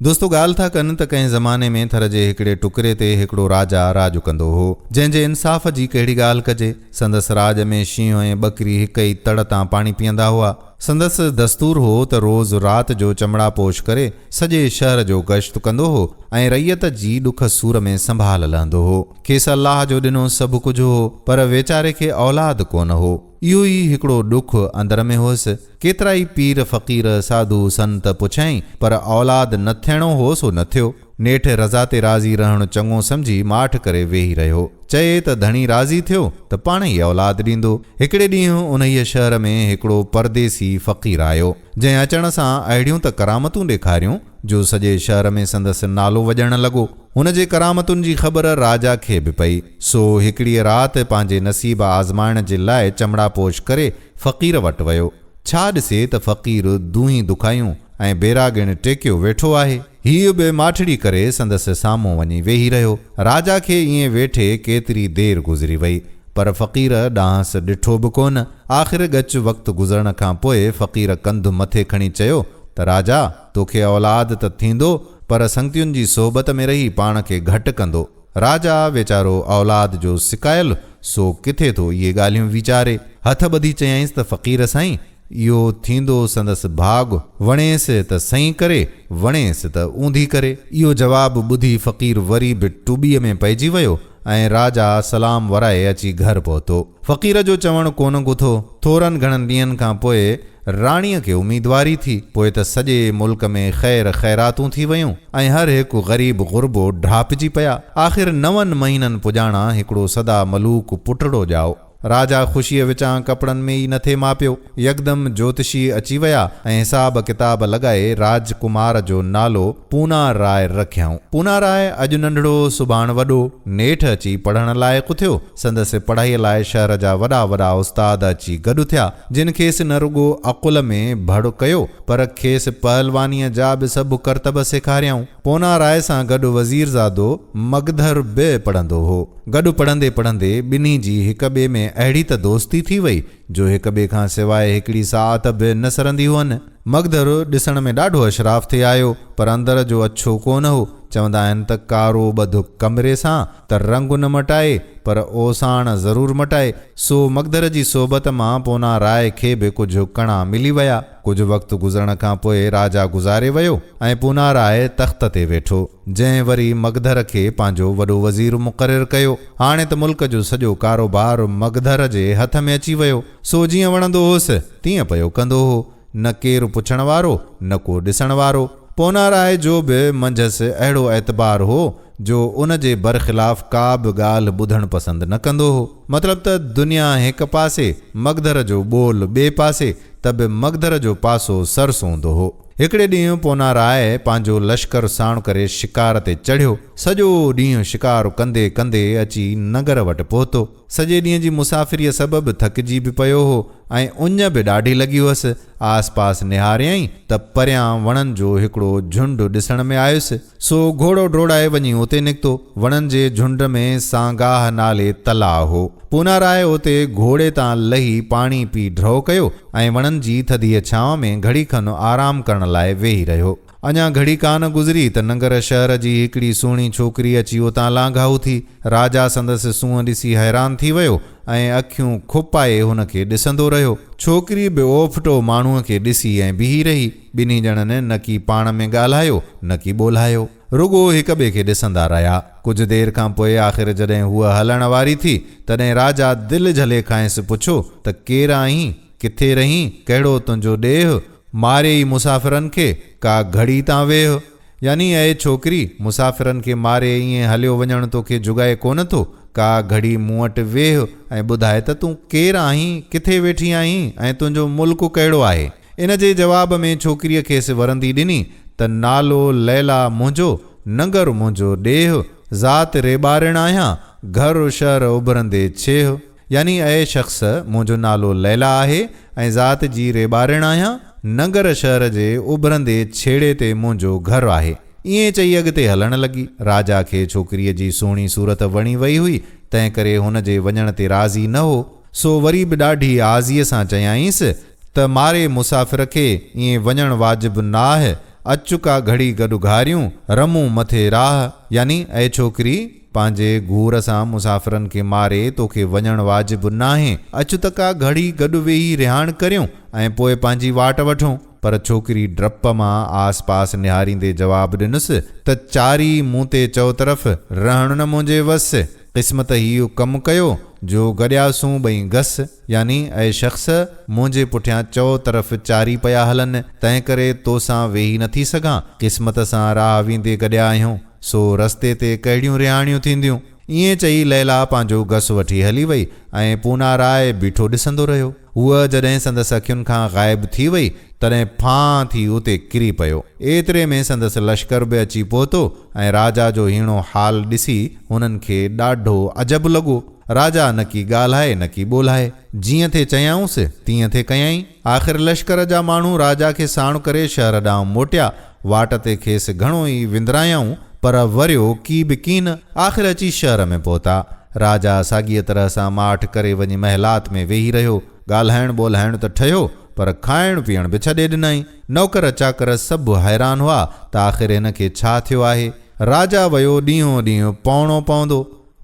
دوستو ڳالهه ٿا ڪن ته ڪنهن زماني ۾ ٿر جي هڪڙي ٽڪري تي هڪڙو راجا راڄ ڪندو هو، جنهن جي انصاف جي ڪهڙي ڳالهه ڪجي. سندس راڄ ۾ شينهن ۽ ٻڪري هڪ ئي تڙ تان پاڻي پيئندا هئا. سندس دستور هو ته روز رات جو چمڙا پوش ڪري سڄي شهر جو گشت ڪندو هو ۽ رعيت جي ڏک سور ۾ سنڀال لهندو هو. کيس الله جو ڏنو سڀ ڪجهه هو، پر ويچاري کي اولاد ڪونه هو. اهو ئي هڪڙو ڏک اندر ۾ هئس. ڪيترائي پير فقير، ساڌو سنت پڇيائين، پر اولاد نه ٿيڻو هو سو نه ٿيو. نيٺ رضا تي راضي رهڻ چڱو سمجهي ماٺ ڪري ويهي رهيو. چئي ته ڌڻي راضي ٿيو ته پاڻ ئي اولاد ڏيندو. هڪڙي ڏينهن انهيء شهر ۾ هڪڙو پرديسي فقير آيو، جنهن اچڻ سان اهڙيون ته ڪرامتون ڏيکاريون، جو سڄي شهر ۾ سندس نالو وڄڻ لڳو. هن جي ڪرامتن جي خبر راجا کي به پئي، سو هڪڙيء رات پنهنجي نصيب آزمائڻ جي لاء چمڙا پوش ڪري فقير وٽ ويو. ڇا ڏسي ته فقير دونهين دکايون ۽ بيراڳڻ ٽيڪيو ويٺو آهي. هيء به ماٺڙي ڪري سندس سامهون وڃي ويهي رهيو. راجا کي ائين ويٺي ڪيتري دير گذري وئي، پر فقير ڏانهس ڏٺو به ڪونه. آخر ڳچ وقت گذرڻ کان پوء فقير ڪنڌ مٿي کڻي چيو ته راجا! توکي اولاد ته ٿيندو، پر سنگتين جي صحبت ۾ رهي پاڻ کي گهٽ ڪندو. راجا ويچارو اولاد جو سڪايل، سو ڪٿي ٿو اهي ڳالهيون ويچاري. هٿ ٻڌي چيائينس ته فقير سائين، اهو ٿيندو سندس ڀاڳ، وڻيس ته سئين ڪري، وڻيس ته اونڌي ڪري. اهو جواب ٻڌي فقير وري به ٽٻيء ۾ پئجي ويو ۽ راجا سلام ورائي اچي گهر پهتو. فقير جو چوڻ ڪونه گٿو. ٿورن گهڻن ڏينهن کان پوء راڻيء کي اميدواري ٿي. پوء ته سڄي ملڪ ۾ خير خيراتون ٿي ويون ۽ هر هڪ غريب غربو ڍاپجي پيا. آخر نون مهينن پڄاڻان هڪڙو سدا ملوڪ پٽڙو ڄائو. راجا خوشيء وچان ڪپڙن ۾ ئي نٿي ماپيو. يڪدم جوتشي اچي ويا ۽ حساب ڪتاب لڳائي راجڪمار جو نالو پونا راء رکيائون. پونا راء اڄ ننڍڙو سڀاڻ وڏو، نيٺ اچي پڙهڻ لائق ٿيو. سندس پڙهائيء لاء شهر جا وڏا وڏا استاد اچي گڏ ٿيا، جن کيس نه رڳو عقل ۾ ڀڙ ڪيو، پر کيس پهلوانيء جا به سڀ ڪرتب سيکاريائون. پونا راء سان گڏ وزيرزادو مگڌر به پڙهندو هو. گڏ پڙهندي پڙهندي ٻنهي جي هڪ ٻئي ۾ اهڙي ته دوستي ٿي وئي، جو هڪ ٻئي کان سواء هڪڙي ساعت به نه سرندي هئن. مگڌر ڏسڻ ۾ ڏاڍو اشراف ٿي آيو، پر اندر جو اڇو ڪونه هو. چوندا آهن ته ڪارو ٻڌ ڪمري سان ته رنگ نه مٽائي، پر اوساڻ ضرور مٽائي. سو مگڌر جي صحبت مان پونا راء کي به ڪجهه ڪڻا ملي ويا. ڪجهه وقت گذرڻ کان پوء راجا گذاري ويو ۽ پونا راء تخت تي ويٺو، جنهن وري مگڌر کي پنهنجو وڏو وزير مقرر ڪيو. هاڻي ته ملڪ جو سڄو ڪاروبار مگڌر جي هٿ ۾ اچي ويو. سو جيئن وڻندو هوس، تيئن پيو ڪندو هو. نه ڪير پڇڻ وارو، نه ڪو ڏسڻ وارو. پوناراء جو به منجهس اهڙو اعتبار هو، جو ان جي برخلاف ڪا به ڳالهه ٻڌڻ پسند نه ڪندو هو. مطلب ته دنيا هڪ پاسي، مگڌر جو ٻول ٻئي پاسي، ته به مگڌر جو پاسو سرس هوندو هو. هڪڙي ڏينهن پوناراء پنهنجو لشڪر ساڻ ڪري شڪار تي چڙهيو. سڄو ڏينهن شڪار ڪندي ڪندي اچي ننگر وٽ پهتو. سڄي ڏينهن جي مسافريء سبب ٿڪجي به پيو هو ۽ اڃ به ڏاڍي لڳي هئس. آس پاس نهاريائين ته پريان وڻن جو هڪڙو جهنڊ ڏسڻ ۾ آيس، سو گهوڙو ڊوڙائي وڃي اتي نڪتو. وڻن جي جهنڊ ۾ سانگاهه نالي تلاء هو. پوناراء اتي گهوڙي تان لهي پاڻي پي ڍؤ ڪيو ۽ وڻن جي ٿڌيء ڇانو ۾ گهڙي کن آرام ڪرڻ لاء ويهي رهيو. اڃا گهڙي ڪانه گذري ته ننگر شهر جي هڪڙي سهڻي ڇوڪري اچي اتان لانگهائو ٿي. راجا سندس سونهن ڏسي حيران ٿي ويو ۽ اکيون کپائي هن کي ڏسندو رهيو. ڇوڪري به اوڦٽو ماڻهوء کي ڏسي ۽ بيهي رهي. ٻنهي ڄڻن نه ڪي پاڻ ۾ ڳالهايو، نه ڪي ٻولهايو. رڳو هڪ ٻئي کي ڏسندا رهيا. ڪجهه دير کان پوء آخر جڏهن هوء هلڻ واري ٿي، تڏهن راجا دل جهلي کانئس پڇيو ته ڪير آهين؟ ڪٿي رهين؟ ڪهڙو تنهنجو ڏيهه؟ ماري ئي مسافرن کي، ڪا گهڙي تان ويهه. يعني اي ڇوڪري، مسافرن کي ماري ائين هليو وڃڻ توکي جڳائي ڪونه ٿو؟ ڪا گهڙي مون وٽ ويهه ۽ ٻڌاء ته تون ڪير آهين، ڪٿي ويٺي آهين ۽ تنهنجو ملڪ ڪهڙو آهي؟ ان جي جواب ۾ ڇوڪريء کيس ورندي ڏني ته نالو ليلا منهنجو، ننگر منهنجو ڏيهه، ذات ريٻارڻ آهيان، گهر شهر اڀرندي ڇيهه. يعني اي شخص! منهنجو نالو ليليٰ آهي ۽ ذات جي ريٻارڻ آهيان، ننگر شهر جي اڀرندي ڇيڙي تي منهنجو گهر آهي. ائين چئي اڳتي هلڻ لڳي. راجا کي ڇوڪريء جي سهڻي صورت وڻي وئي هئي، تنهنڪري هن جي وڃڻ تي راضي نه هو، سو وري به ڏاڍي آزيء سان چيائينس ته ماري مسافر کي ائين وڃڻ واجب ناهه. اچ ڪا گهڙي گڏ گهاريون، رمون مٿي راهه. يعني، اي ڇوڪري! پنهنجي گهور سان مسافرن کي ماري توکي وڃڻ واجب ناهي. اچ ته ڪا گهڙي گڏ ويهي رهاڻ ڪريون ۽ پوء پنهنجي واٽ وٺون. پر ڇوڪري ڊپ مان آس پاس نهاريندي جواب ڏنس ته چاري مون تي چؤطرف، رهڻ نه منهنجي وس. قسمت هيء ڪم ڪيو، جو گڏياسون ٻئي گس. يعني، اي شخص! منهنجي پٺيان چؤطرف چاري پيا هلن، تنهنڪري توسان ويهي نٿي سگهان. قسمت سان راهه ويندي گڏيا آهيون، سو رستي تي ڪهڙيون رهاڻيون ٿينديون. ائين چئي ليلا پنهنجو گس وٺي هلي وئي ۽ پونا راء بيٺو ڏسندو رهيو. هوء جڏهن سندس اکين کان غائب ٿي وئي، تڏهن ڦانء ٿي اتي ڪري پيو. ايتري ۾ سندس لشڪر به اچي پهتو ۽ راجا جو هيڻو حال ڏسي هنن کي ڏاڍو عجب لڳو. راجا نڪي ڳالهائي نڪي ٻولهائي. جيئن ٿي چيائونس، تيئن ٿي ڪيائين. آخر لشڪر جا ماڻهو راجا کي ساڻ ڪري شهر ڏانهن موٽيا. واٽ تي کيس گهڻو ئي وندرايائون، پر وريو ڪي به ڪين. آخر اچي شهر ۾ پهتا. راجا ساڳيء طرح سان ماٺ ڪري وڃي محلات ۾ ويهي رهيو. ڳالهائڻ ٻولهائڻ ته ٺهيو، پر کائڻ پيئڻ به ڇڏي ڏنائين. نوڪر چاڪر سڀ حيران هئا ته آخر هن کي ڇا ٿيو آهي؟ راجا ويو ڏينهون ڏينهن پوڻو پوندو.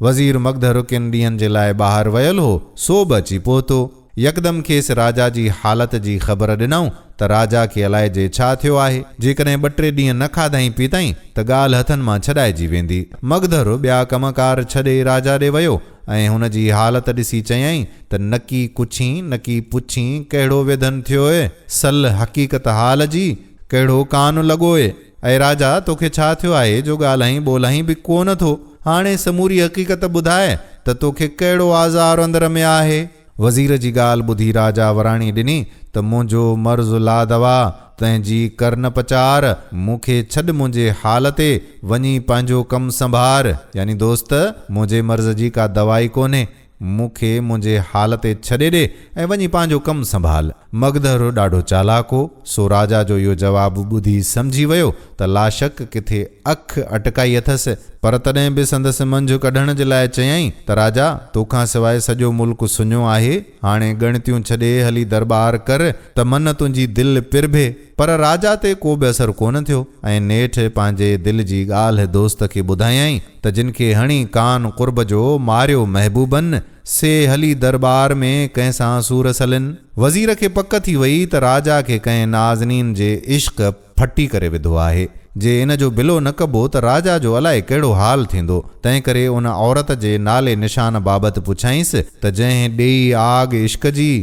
وزير مگڌر ڪن ڏينهن جي لاء ٻاهر ويل هو، سو به اچي پهتو. يڪدم کيس راجا جي حالت جي خبر ڏنائون ته راجا کي الائجي ڇا ٿيو آهي، جيڪڏهن ٻه ٽي ڏينهن نه کاڌائين پيتائين ته ڳالهه هٿن مان ڇڏائجي ويندي. مگڌر ٻيا ڪم ڪار ڇڏي راجا ڏي ويو ۽ هن جي حالت ڏسي چيائين ته نڪي ڪڇين نڪي پڇين ڪهڙو ويڌن ٿيوء، سل حقيقت حال جي، ڪهڙو ڪان لڳوء. اي راجا! توکي ڇا ٿيو آهي جو ڳالهائين ٻولهائين به ڪو نه ٿو؟ هاڻي سموري حقيقت ٻڌاء ته توکي ڪهڙو آزار اندر ۾ آهي؟ وزير جي ڳالهه ٻڌي راجا وراڻي ڏني ته منهنجو مرض لادوا، تنهن جي ڪر نه پچار، مون کي ڇڏ منهنجي حال تي، وڃي پنهنجو ڪم سنڀار. يعني دوست! منهنجي مرض جي ڪا دوائي ڪونهي، مون کي منهنجي حال تي ڇڏي ڏي ۽ وڃي پنهنجو ڪم سنڀال. مگڌر ڏاڍو چالاڪ هو، سو راجا جو اهو جواب ٻڌي سمجهي ويو ته لاشڪ ڪٿي اک اٽڪائي اٿس، پر تڏهن به سندس منجهه ڪڍڻ جي لاء چيائين ته راجا، توکان سواء سڄو ملڪ سڃو آهي، هاڻي ڳڻتيون ڇڏي هلي درٻار ڪر ته من تنهنجي دل پرڀي. پر راجا تي ڪو به اثر ڪونه ٿيو ۽ نيٺ پنهنجي دل جي ڳالهه دوست کي ٻڌايائين ته جن کي هڻي ڪان قرب جو ماريو محبوبن، سي هلي درٻار ۾ ڪنهن سان سور سلين. وزير کي پڪ ٿي وئي ته راجا کي ڪنهن نازنين جي عشق ڦٽي ڪري وڌو آهي. جي ان جو بلو نه ڪبو ته راجا جو الائي ڪهڙو حال ٿيندو. تنهنڪري ان عورت جي نالي نشان بابت پڇيائينس ته جنهن ڏيئي آگ عشق جي،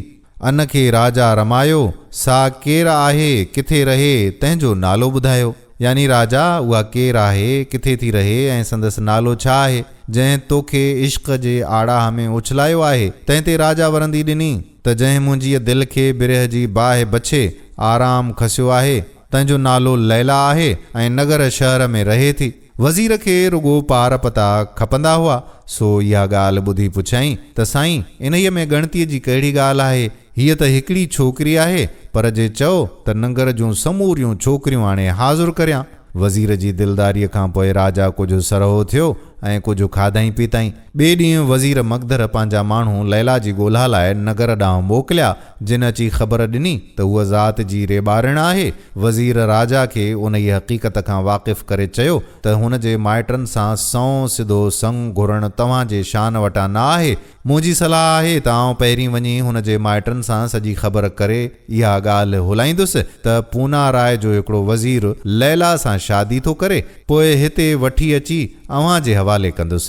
ان کي راجا رمايو، سا ڪير آهي، ڪٿي رهي، تنهن جو نالو ٻڌايو. يعني راجا، اها ڪير آهي، ڪٿي ٿي رهي ۽ سندس نالو ڇا آهي، جنهن توکي عشق جي آڙاهه ۾ اڇلايو آهي؟ تنهن تي راجا ورندي ڏني ته جنهن منهنجيء دل کي برهه جي باهه بڇي آرام کسيو آهي، تنهن جو نالو ليلا آهي ۽ نگر شهر ۾ رهي ٿي. وزير کي رڳو پار پتا کپندا هئا، سو اها ڳالهه ٻڌي پڇيائين ته سائين، انهيء ۾ ڳڻتيء جي ڪهڙي ڳالهه آهي؟ هيء ته هڪڙي ڇوڪري آهي، پر جي چئو ته ننگر جون سموريون ڇوڪريون آڻي حاضر ڪريان. وزير جي دلداريء کان پوء راجا ڪجهه سرهو ٿيو ۽ ڪجهه کاڌائين پيتائين. ٻئي ڏينهن وزير مگڌر پنهنجا ماڻهو ليلا جي ڳولها لاء نگر ڏانهن موڪليا، جن اچي خبر ڏني ته هوء ذات جي ريٻارڻ آهي. وزير راجا کي انهيء حقيقت کان واقف ڪري چيو ته هن جي مائٽن سان سنئون سڌو سڱ گهرڻ توهان جي شان وٽان نه آهي. منهنجي صلاح آهي ته آئون پهرين وڃي هن جي مائٽن سان سڄي خبر ڪري اها ڳالهه هلائيندس ته پونا راء جو هڪڙو وزير ليلا سان شادي ٿو ڪري، پوء هتي وٺي اچي اوهان جي حوالي ڪندس.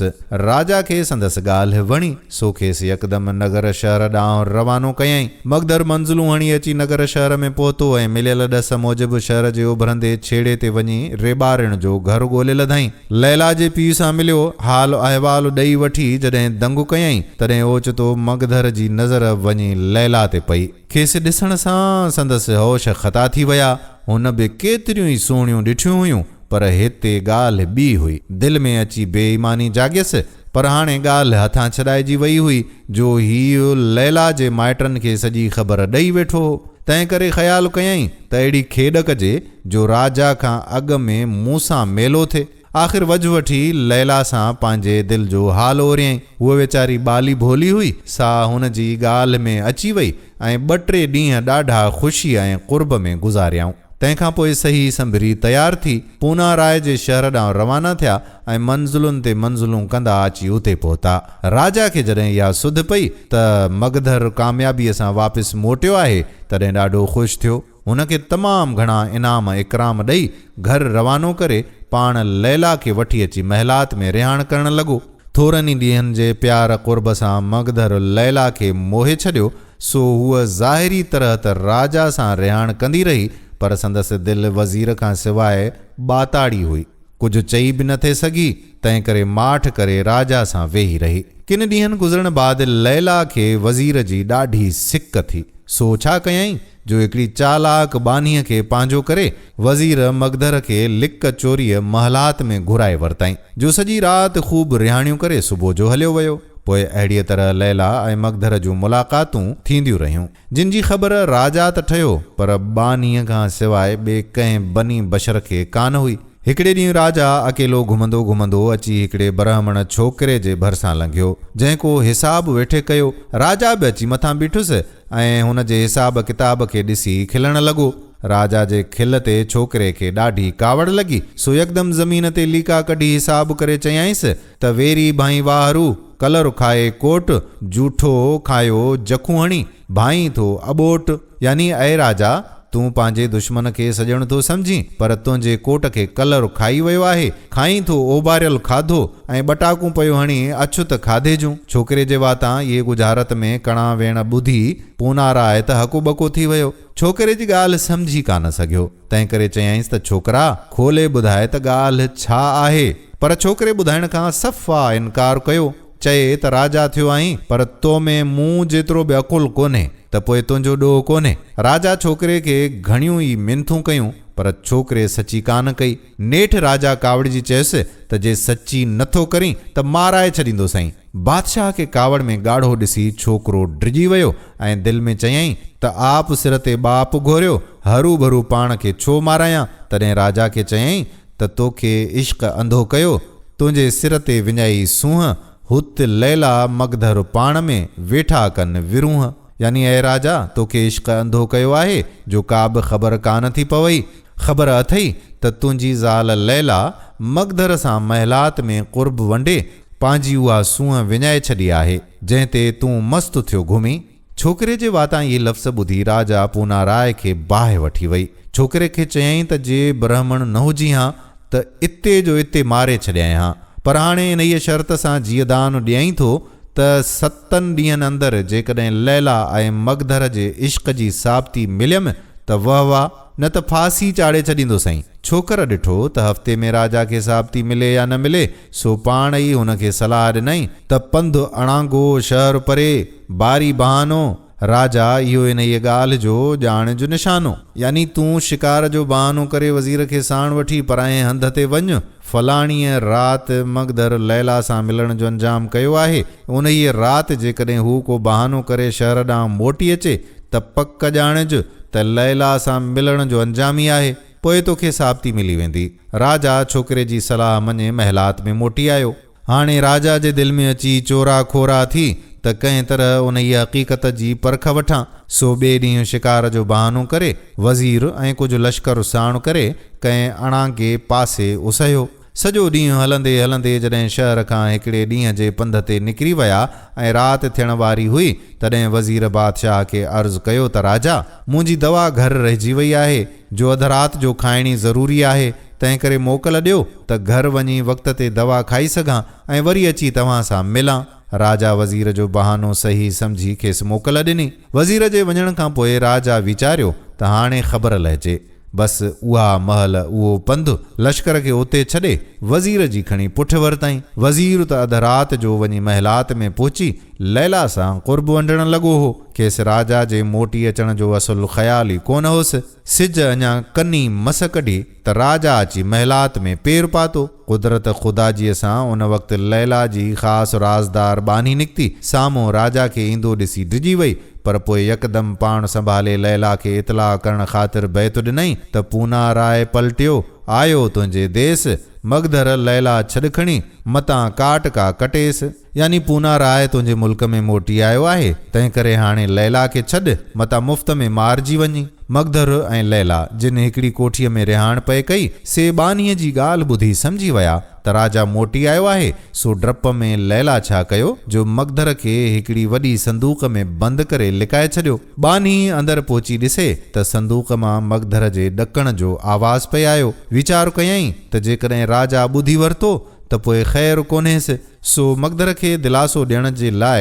راجا کي سندس ڳالهه وڻي، سو کيس يڪدم نگر شهر ڏانهن روانو ڪيائين. مگڌر منزلون هڻي اچي نگر شهر ۾ پهتو ۽ مليل ڏس موجب شهر جي اڀرندي ڇيڙي تي وڃي ريٻارڻ جو گهر ڳولي لڌائين. ليلا جي پيء سان مليو، حال احوال ڏئي وٺي جڏهن دنگ ڪيائين، تڏهن اوچتو مگڌر جي نظر وڃي ليلا تي پئي. کيس ڏسڻ سان سندس هوش خطا ٿي ويا. هن به ڪيتريون ئي سهڻيون ڏٺيون هيون، پر هتي ڳالهه ٻي هئي. دل ۾ اچي بي ايماني جاڳيس، پر هاڻي ڳالهه هٿان ڇڏائجي وئي هئي، جو هيء ليلا جي مائٽن کي سڄي خبر ڏئي ويٺو هو. تنهنڪري خيال ڪيائين ته اهڙي کيڏ ڪجي، جو راجا کان اڳ ۾ مون سان ميلو ٿئي. آخر وجهه وٺي ليلا سان پنهنجي دل جو حال اوريائين. هوء ويچاري ٻالي ڀولي هئي، سا هن جي ڳالهه ۾ اچي وئي ۽ ٻه ٽي ڏينهن ڏاڍا خوشيء ۽ قرب ۾ گذاريائون. تنهن کان پوء سهي سنڀري تيار ٿي، پونا راء جي شهر ڏانهن روانا ٿيا ۽ منزلن تي منزلون ڪندا اچي اتي پهتا. راجا کي جڏهن اها سڌ پئي ته مگڌر ڪاميابيء سان واپس موٽيو آهي، تڏهن ڏاڍو خوش ٿيو. هن کي تمام گهڻا انعام اڪرام ڏئي گهر روانو ڪري، پاڻ ليلا کي وٺي اچي محلات ۾ رهاڻ ڪرڻ لڳو. ٿورن ئي ڏينهن جي پيار قرب سان مگڌر ليلا کي موهي ڇڏيو، سو هوء ظاهري طرح ته راجا سان رهاڻ ڪندي رهي، پر سندس دل وزير کان سواء ٻاتاڙي هئي. ڪجهه چئي به نه ٿي سگهي، تنهنڪري ماٺ ڪري راجا سان ويهي رهي. ڪن ڏينهن گذرڻ بعد ليلا کي وزير جي ڏاڍي سڪ ٿي، سو ڇا ڪيائين جو هڪڙي چالاڪ ٻانهيء کي پنهنجو ڪري، وزير مگڌر کي لڪ چوريء محلات ۾ گهرائي ورتائين، جو سڄي رات خوب رهاڻيون ڪري صبح جو هليو ويو. پوء اهڙيء طرح ليلا ۽ مگڌر جون ملاقاتون ٿينديون رهيون، جن جي خبر راجا ته ٺهيو، پر ٻانهيء کان سواء ٻئي ڪنهن بني بشر کي ڪانه هئي. هڪڙي ڏينهن راجا اڪيلو گهمندو گهمندو اچي هڪڙي برهمڻ ڇوڪري جي ڀرسان لنگهيو، جنهن ڪو حساب ويٺي ڪيو. راجا به اچي مٿان بيٺس ۽ هن جي حساب ڪتاب کي ڏسي کلڻ لڳو. راجا جي کل تي ڇوڪري کي ڏاڍي ڪاوڙ لڳي، سو يڪدم زمين تي ليڪا ڪڍي حساب ڪري چيائينس ته ويري ڀائين واهرو، ڪلر کائي ڪوٽ، جوٺو کايو جکون هڻي، ڀائين ٿو اٻوٽ. يعني اي راجا! تون پنهنجي دشمن کي سڄڻ ٿو سمجهين، پر تنهنجي ڪوٽ کي ڪلر کائي ويو آهي، کائين ٿو اوباريل کاڌو ۽ ٻٽاڪون پيو هڻين اڇوت کاڌي جون. ڇوڪري جي واتان اهي ڳجهارت ۾ ڪڻا ويڻ ٻڌي پونارائي ته هڪو ٻڪو ٿي ويو. ڇوڪري جي ڳالهه سمجهي ڪانه سگهيو، تنهنڪري چيائينس ته ڇوڪرا! کولي ٻڌاء ته ڳالهه ڇا آهي؟ پر ڇوڪري ٻڌائڻ کان صفا انڪار ڪيو. چئي ته راجا ٿيو آهين، پر تو ۾ مون جيترو به عقل ڪونهي، ته پوء تنهنجو ڏوهه ڪونهي. راجا ڇوڪري کي گهڻيون ئي منٿون ڪيون، پر ڇوڪري سچي ڪانه ڪئي. نيٺ راجا ڪاوڙجي چيس ته جي سچي نه ٿو ڪرين ته مارائي ڇڏيندوسئين. بادشاهه کي ڪاوڙ ۾ ڳاڙهو ڏسي ڇوڪرو ڊڄي ويو ۽ دل ۾ چيائين ته آپ سر تي ٻاپ گهوريو، هروڀرو پاڻ کي ڇو مارايان؟ تڏهن راجا کي چيائين ته توکي عشق انڌو ڪيو، تنهنجي سر تي وڃائي سونهن، هت ليلا مگڌر پاڻ ۾، ويٺا ڪن ورونهن. يعني اي راجا! توکي عشق انڌو ڪيو آهي، جو ڪابه خبر ڪانه ٿي پوئي. خبر اٿئي ته تنهنجي زال ليلا، مگڌر سان محلات ۾ قرب ونڊي، پنهنجي اها سونهن وڃائي ڇڏي آهي، جنهن تي تون مست ٿيو گهمين. ڇوڪري جي واتان اهي لفظ ٻڌي راجا پونا راء کي باهه وٺي وئي. ڇوڪري کي چيائين ته جي برهمڻ نه هجين ها ته اتي جو اتي ماري ڇڏيانء ها. پر هاڻي انهيء شرط سان جيئدان ڏيائين ٿو ته ستن ڏينهن اندر جيڪڏهن ليلا ۽ مگڌر جي عشق جي ثابتي مليم ته وهه واه، نه ته ڦاسي چاڙهي ڇڏيندوسئين. ڇوڪر ڏٺو ته هفتي ۾ راجا کي ثابتي ملي يا نه ملي، سو پاڻ ئي هن کي صلاح ڏنائين ته پنڌ اڻانگو شهر پري، باري بهانو، راجا اهو انهيء ڳالهه جو ڄاڻج نشانو. يعني تون شڪار جو بهانو ڪري وزير کي ساڻ وٺي پرائين هنڌ تي وڃ، فلاڻيء رات مگڌر ليلا سان ملڻ جو انجام ڪيو آهي، انهيء رات جيڪڏهن هو ڪو بهانو ڪري شهر ڏانهن موٽي اچي ته پڪ ڄاڻج ته ليلا سان ملڻ جو انجام ئي آهي، پوء توکي ثابتي ملي ويندي. راجا ڇوڪري جي صلاح مڃي محلات ۾ موٽي آيو. هاڻي راجا جي دل ۾ اچي چورا کورا ٿي ته ڪنهن طرح انهيء حقيقت جي پرک وٺان. سو ٻئي ڏينهن شڪار جو بهانو ڪري، وزير ۽ ڪجهه لشڪر ساڻ ڪري، ڪنهن اڻانگي پاسي اسهيو. سڄو ڏينهن هلندي هلندي جڏهن شهر کان هڪڙي ڏينهن جي پنڌ تي نڪري ويا ۽ رات ٿيڻ واري هئي، تڏهن وزير بادشاهه کي عرض ڪيو ته راجا! منهنجي دوا گهر رهجي وئي آهي، جو اڌ رات جو کائڻي ضروري آهي، تنهنڪري موڪل ڏيو ته گهر وڃي وقت تي دوا کائي سگهان ۽ وري اچي توهان سان ملان. راجا وزير جو بهانو صحيح سمجهي کيس موڪل ڏني. وزير جي وڃڻ کان پوء راجا ويچاريو ته هاڻي خبر لهجي. بس اها مهل اهو پنڌ لشڪر کي اتي ڇڏي وزير جي کڻي پٺ ورتائين. وزير ته اڌ رات جو وڃي محلات ۾ پهچي ليلا سان قرب ونڊڻ لڳو هو. کيس راجا جي موٽي اچڻ جو اصل خيال ئي ڪونه هوس. سج اڃا ڪني مس ڪڍي ته راجا اچي محلات ۾ پير پاتو. قدرت خدا جيء سان ان وقت ليلا جي خاص رازدار ٻانهي نڪتي. سامهون راجا کي ايندو ڏسي ڊڄي وئي، پر پوء يڪدم پاڻ سنڀالي ليلا کي اطلاع ڪرڻ خاطر بيت ڏنائين ته پونا راء پلٽيو، آيو تنهنجي ديس، مگڌر ليلا ڇڏ کڻي، متان ڪاٽ ڪا ڪٽيس. يعني پونا راء تنهنجي ملڪ ۾ موٽي آيو آهي، تنهنڪري هاڻي ليلا کي ڇڏ، متان مفت ۾ مارجي وڃين. مگڌر ۽ ليلا، جن هڪڙي ڪوٺيء ۾ رهاڻ پئي ڪئي، سي ٻانهيء جي ڳالهه ٻڌي سمجهي ويا ته راجا موٽي آيو آهي، سو ڊپ ۾ ليلا ڇا ڪيو جو مگڌر کي هڪڙي وڏي صندوق ۾ بند ڪري لڪائي ڇڏيو. ٻانهي اندر پهچي ڏسي ته صندوق مان مگڌر جي ڏڪڻ جو آواز پئي آيو. ويچار ڪيائين ته جيڪڏهن راجا ٻڌي ورتو ته پوء خير ڪونهيس. سو مگڌر کي دلاسو ڏيڻ جي لاء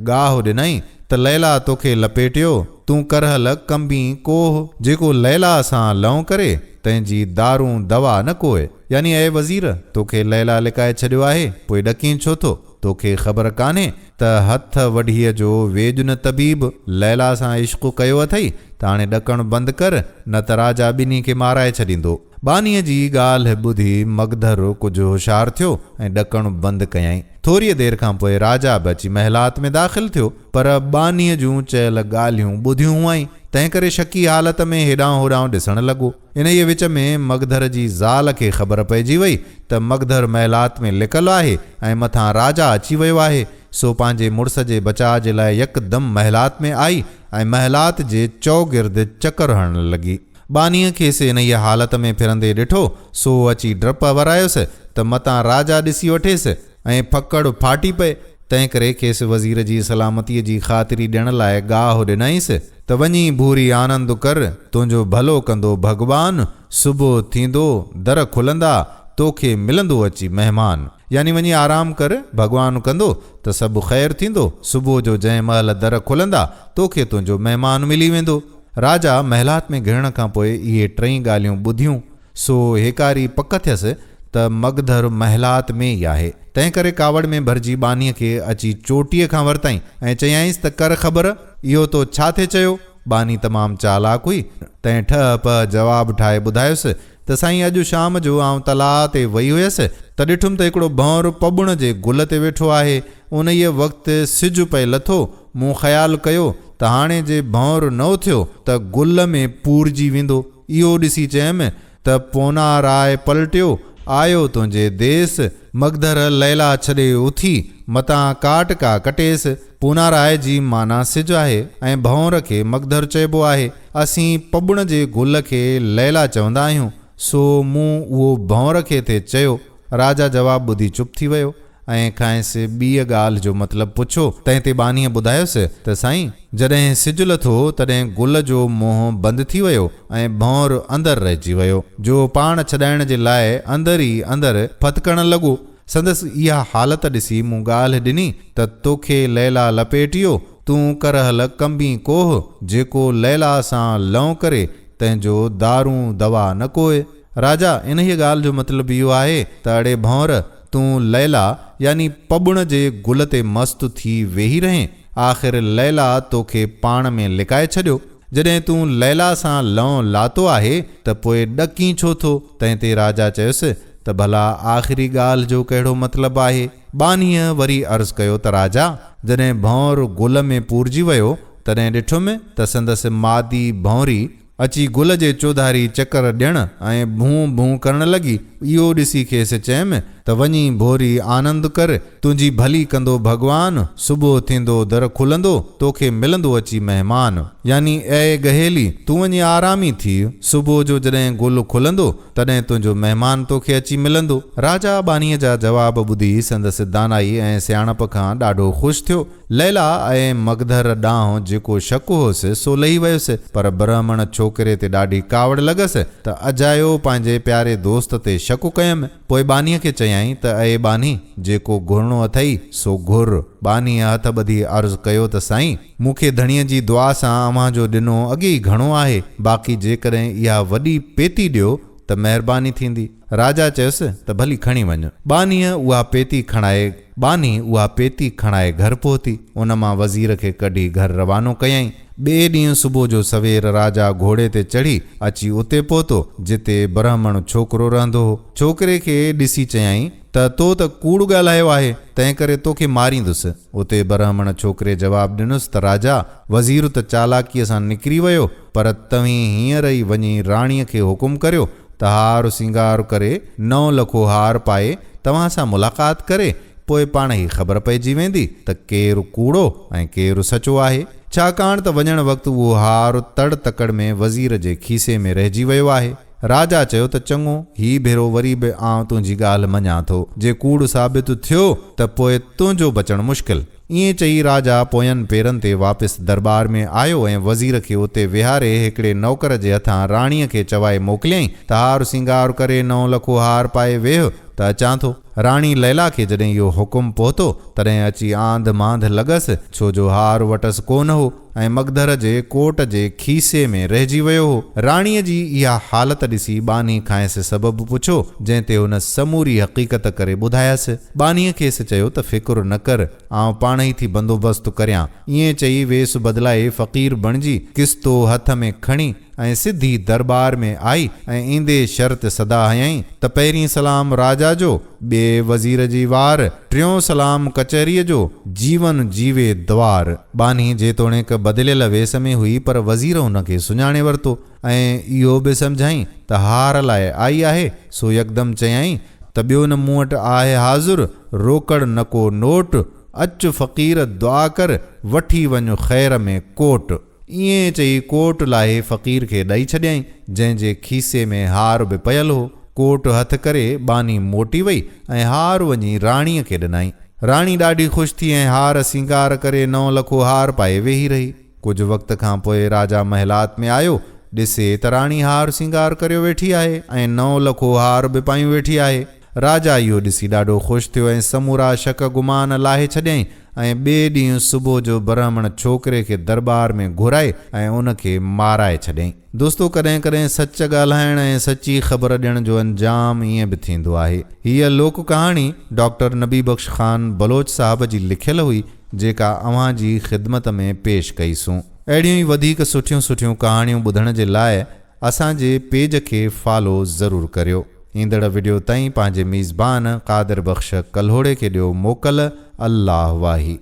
ڳاهه ڏنائين ته ليلا توکي لپيٽيو، تون ڪرهل ڪنبين ڪوهه. جيڪو ليلا سان لئون ڪري، تنهن جي دارون دوا نه ڪوء. يعني اي وزير! توکي ليلا لڪائي ڇڏيو آهي، پوء ڏڪين ڇو ٿو؟ توکي خبر ڪانهي ته هٿ وڍيء جو ويڄ نه طبيب، ليلا سان عشق ڪيو اٿئي ته هاڻي ڏڪڻ بند ڪر، نه ته راجا ٻنهي کي مارائي ڇڏيندو. ٻانهيء جي ڳالهه ٻڌي مگڌر ڪجهه هوشيار ٿيو ۽ ڏڪڻ بند ڪيائين. ٿوريء دير کان پوء راجا به اچي محلات ۾ داخل ٿيو، پر ٻانهيء جون چيل ڳالهيون ٻڌيون هئائين، تنهنڪري شڪي حالت ۾ هيڏانهن هوڏانهن ڏسڻ لڳو. انهيء وچ ۾ مگڌر جي زال کي خبر پئجي وئي ته مگڌر محلات ۾ لڪل آهي ۽ مٿان راجا اچي ويو آهي، سو پنهنجي مڙس جي بچاء جي لاء يڪدم محلات ۾ آئي ۽ محلات جي چؤگرد چڪر هڻڻ لڳي. ٻانهيء کيس انهيء حالت ۾ ڦرندي ڏٺو، سو اچي ڊپ ورايس ته متان راجا ڏسي وٺيس ۽ ڦڪڙ ڦاٽي پئي، تنهنڪري کيس وزير جي سلامتيء جي خاطري ڏيڻ لاء ڳاهه ڏنائينس ته وڃي ڀوري آنند ڪر، تنهنجو ڀلو ڪندو ڀڳوان، صبح ٿيندو، در کلندا، توکي ملندو اچي مهمان. يعني وڃي آرام ڪر، ڀڳوان ڪندو ته سڀ خير ٿيندو، صبح جو جنهن مهل در کلندا، توکي تنهنجو مهمان ملي ويندو. راجا محلات ۾ گهڙڻ کان پوء اهي ٽئي ڳالهيون ٻڌيون، سو هيڪاري پڪ ٿيس ته مگڌر محلات ۾ ئي آهي. تنهنڪري ڪاوڙ ۾ ڀرجي ٻانهيء کي اچي چوٽيء کان ورتائين ۽ چيائينس ته ڪر خبر، اهو تو ڇا ٿي چيو؟ ٻانهي تمام چالاڪ هئي، تنهن ٺهه پهه جواب ٺاهي ٻڌايس ته سائين اڄ شام جو آئون تلاء تي وئي هيس ته ڏٺم ته هڪڙو ڀنور پٻڻ جي گل تي ويٺو آهي. انهيء وقت سج پئي لٿو. مون خيال ڪيو ته هاڻي جي ڀنور نه اٿيو ته گل ۾ پورجي ويندو. اهو ڏسي چيم ته پونا راء پلٽيو، آيو تنهنجي ديس، مگڌر ليلا ڇڏي اٿي، متان ڪاٽ ڪا ڪٽيس. پونا راء جي معنيٰ سج آهي ۽ ڀنور کي مگڌر چئبو آهي. اسين پٻڻ جي گل کي ليلا چوندا آهيون، سو مون اهو ڀنور کي ٿي چيو. راجا جواب ٻڌي چپ ٿي ويو ۽ کانئس ٻيء ڳالهه جو مطلب پڇيو، تنهن تي ٻانهيء ٻڌايس ته سائين! جڏهن سج لٿو، تڏهن گل جو منهن بند ٿي ويو ۽ ڀنور اندر رهجي ويو، جو پاڻ ڇڏائڻ جي لاء اندر ئي اندر ڦٿڪڻ لڳو. سندس اها حالت ڏسي مون ڳالهه ڏني ته توکي ليلا لپيٽيو، تون ڪرهل ڪنبين ڪوهه، جيڪو ليلا سان لئون ڪري، تنهن جو دارون دوا نه ڪوء. راجا، انهيء ڳالهه جو مطلب اهو آهي ته اڙي ڀنور، تون ليلا يعني پٻڻ جي گل تي مست ٿي ويهي رهين، آخر ليلا توکي پاڻ ۾ لڪائي ڇڏيو. جڏهن تون ليلا سان لئون لاتو آهي ته پوء ڏڪين ڇو ٿو؟ تنهن تي راجا چيس ته ڀلا آخري ڳالهه جو ڪهڙو مطلب آهي؟ ٻانهيء وري عرض ڪيو ته راجا، جڏهن ڀنور گل ۾ پورجي ويو، تڏهن ڏٺم ته سندس مادي ڀنوري اچي گل جي چوڌاري چڪر ڏيڻ ۽ ڀون ڀون ڪرڻ لڳي. اهو ڏسي کيس چيم ته وڃي ڀوري آنند ڪر، تنهنجي ڀلي ڪندو ڀڳوان، صبح ٿيندو در کلندو، توکي ملندو اچي مهمان. يعني اي ڳهيلي، تون وڃي آرامي ٿيء، صبح جو جڏهن گل کلندو، تڏهن تنهنجو مهمان توکي اچي ملندو. راجا ٻانهيء جا جواب ٻڌي سندس دانائي ۽ سياڻپ کان ڏاڍو خوش ٿيو. ليلا ۽ مگڌر ڏانهن جيڪو شڪ هوس، سو لهي ويس، پر برهمڻ ڇوڪري تي ڏاڍي ڪاوڙ لڳس ته اجايو پنهنجي پياري دوست تي شڪ ڪيم. پوء ٻانهيء کي چيائين ته اي ٻانهي، جيڪو گهرڻو اٿئي، سو گهر. ٻانهيء هٿ ٻڌي عرض ڪيو ته سائين! مون کي ڌڻيء جي دعا سان اوهان جو ڏنو اڳي ئي گهڻو آهي، باقي جيڪڏهن اها وڏي پيتي ڏيو ته مهرباني ٿيندي. راجا چيس ته ڀلي کڻي وڃ. ٻانهيء اها پيتي کڻائي ٻانهي اها پيتي کڻائي گهر پهتي. ان مان وزير کي ڪڍي گهر روانو ڪيائين. ٻئي ڏينهن صبح جو سوير راجا گهوڙي تي چڙهي اچي اتي پهتو، جتي برهمڻ ڇوڪرو رهندو هو. ڇوڪري کي ڏسي چيائين ته تو ته ڪوڙ ڳالهايو آهي، تنهنڪري توکي ماريندس. اتي برهمڻ ڇوڪري جواب ڏنس ته راجا، وزير ته چالاڪيء سان نڪري ويو، پر توهين هينئر ئي وڃي راڻيء کي حڪم ڪريو ته هار سينگار ڪري نئون لکو هار پائي توهان سان ملاقات ڪري پوء پاڻ ئي خبر پئجي ويندي ته ڪير ڪوڙو ۽ ڪير سچو آهي. ڇاڪاڻ ته وڃڻ وقت اهو هار تڙ تڪڙ ۾ وزير جي کيسي ۾ رهجي ويو آهي. راجا چيو ته چڱو، هي ڀيرو وري به آئون تنهنجي ڳالهه مڃان ٿو. جي ڪوڙ ثابت ٿيو ته پوء تنهنجو بچڻ مشڪل. ائين چئي راجا پوين پيرن تي واپس درٻار ۾ آيو ۽ وزير کي اتي ويهاري هڪڙي نوڪر جي هٿان راڻيء کي چوائي موڪليائين ته هار سينگار ڪري نئون لکو هار پائي ويهه ته اچان ٿو. راڻي ليلا کي جڏهن اهو حڪم پهتو، تڏهن اچي آنڌ مانڌ لڳس، ڇو جو هار وٽس ڪونه هو ۽ مگڌر جي ڪوٽ جي کيسي ۾ رهجي ويو هو. راڻيء جي اها حالت ڏسي ٻانهي کانئس سبب پڇيو، جنهن تي هن سموري حقيقت ڪري ٻڌايس. ٻانهيء کيس چيو ته فڪر نه ڪر، آئون پاڻهئي ٿي بندوبست ڪريان. ائين چئي ويس بدلائي فقير بڻجي، ڪستو هٿ ۾ کڻي ۽ سڌي درٻار ۾ آئي ۽ ايندي شرط صدا هنيائين ته پهرين سلام راجا جو، ٻئي وزير جي وار، ٽيون سلام ڪچهريء جو، جيون جيوي دوار. ٻانهي جيتوڻيڪ بدليل ويس ۾ هئي پر وزير هن کي سڃاڻي ورتو ۽ اهو به سمجهيائين ته هار لاء آئي آهي، سو يڪدم چيائين ته ٻيو نه مون وٽ آهي حاضر، روڪڙ نه ڪو نوٽ، اچ فقير دعا ڪر، وٺي وڃ خير ۾ ڪوٽ. ائين چئي ڪوٽ لاهي فقير کي ڏئي ڇڏيائين، جنهن جي کيسي ۾ هار به پيل هو. ڪوٽ هٿ ڪري ٻانهي موٽي وئي ۽ هار وڃي راڻيء کي ڏنائين. راڻي ڏاڍي خوش ٿي ۽ هار سينگار ڪري نئون لکو هار پائي ويهي رهي. ڪجهه وقت کان پوء راجا محلات ۾ آيو. ڏسي ته راڻي هار سينگار ڪريو ويٺي آهي ۽ نئون لکو هار به پايون ويٺي آهي. راجا اهو ڏسي ڏاڍو خوش ٿيو ۽ سمورا شڪ گمان لاهي ڇڏيائين ۽ ٻئي ڏينهن صبح جو برهمڻ ڇوڪري کي درٻار ۾ گهرائي ۽ ان کي مارائي ڇڏيائين. دوستو ڪڏهن ڪڏهن سچ ڳالهائڻ ۽ سچي خبر ڏيڻ جو انجام ائين به ٿيندو آهي. هيء لوڪ ڪهاڻي ڊاڪٽر نبي بخش خان بلوچ صاحب جي لکيل هئي جيڪا اوهان جي خدمت ۾ پيش ڪئي سون. اهڙيون ئي وڌيڪ سٺيون سٺيون ڪهاڻيون ٻڌڻ جي لاء اسان جي پيج کي فالو ضرور ڪريو. ايندڙ وڊيو تائين پنهنجي ميزبان قادر بخش ڪلهوڙي کي ڏيو موڪل الله واهي.